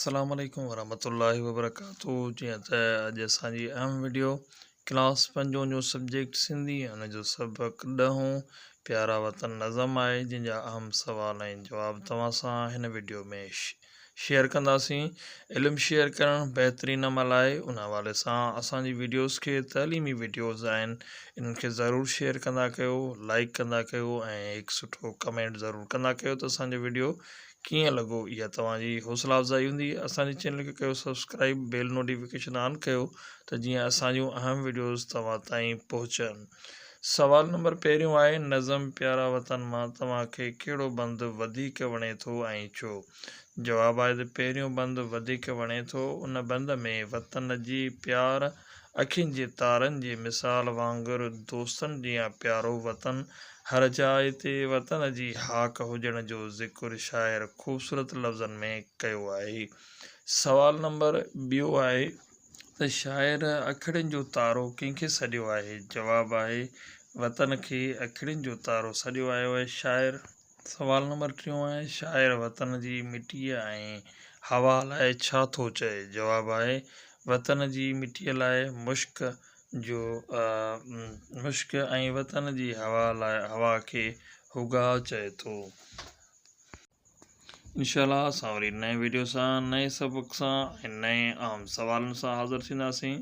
السلام عليڪم ورحمة الله وبرڪاته جيئن ته اڄ اسان جي اهم وڊيو ڪلاس پنجون جو سبجيڪٽ سنڌي ۽ ان جو سبق ڏهون پيارا وطن نظم آهي جنهن جا اهم سوال ۽ جواب توهان سان هن وڊيو ۾ شيئر ڪنداسين علم شيئر ڪرڻ بهترين عمل آهي ان حوالي سان اسان جي وڊيوز کي تعليمي وڊيوز آهن انهن کي ضرور شيئر ڪندا ڪيو لائڪ ڪندا ڪيو ۽ هڪ سٺو ڪمينٽ ضرور ڪندا ڪيو ته اسان جو وڊيو ڪيئن لڳو اها توهان جي حوصلا افزائي هوندي اسان جي چينل کي ڪيو سبسڪرائب بيل نوٽيفڪيشن آن ڪيو ته جيئن اسان جون اهم وڊيوز توهان تائين پهچن سوال نمبر پهريون آهي نظم پيارا وطن مان توهان کي ڪهڙو بند وڌيڪ وڻي ٿو ۽ ڇو؟ جواب آهي ته پهريون بند وڌيڪ وڻي ٿو. ان بند ۾ وطن جي پيار اکين جي تارن جي مثال وانگر دوستن جيان پيارو وطن هر جاء تي وطن جي هاڪ هجڻ جو ذڪر شاعر خوبصورت لفظن ۾ ڪيو آهي. سوال نمبر ٻيو آهي ته شاعر اکڙين جو تارو ڪنهن کي سڏيو آهي؟ جواب آهي وطن کي اکڙين جو تارو سڏيو آيو آهي شاعر. سوال نمبر ٽيون آهي شاعر وطن جي مٽيء ۽ هوا لاء ڇا ٿو چئي؟ جواب آهي وطن جي مٽيء لاء مشڪ جو مشڪ ۽ وطن جي هوا لاء هوا کي هوگاء چئي ٿو. انشاء الله اسان وري نئين ويڊيو سان نئين سبق سان ۽ نئين اهم سوالن سان حاضر ٿينداسين.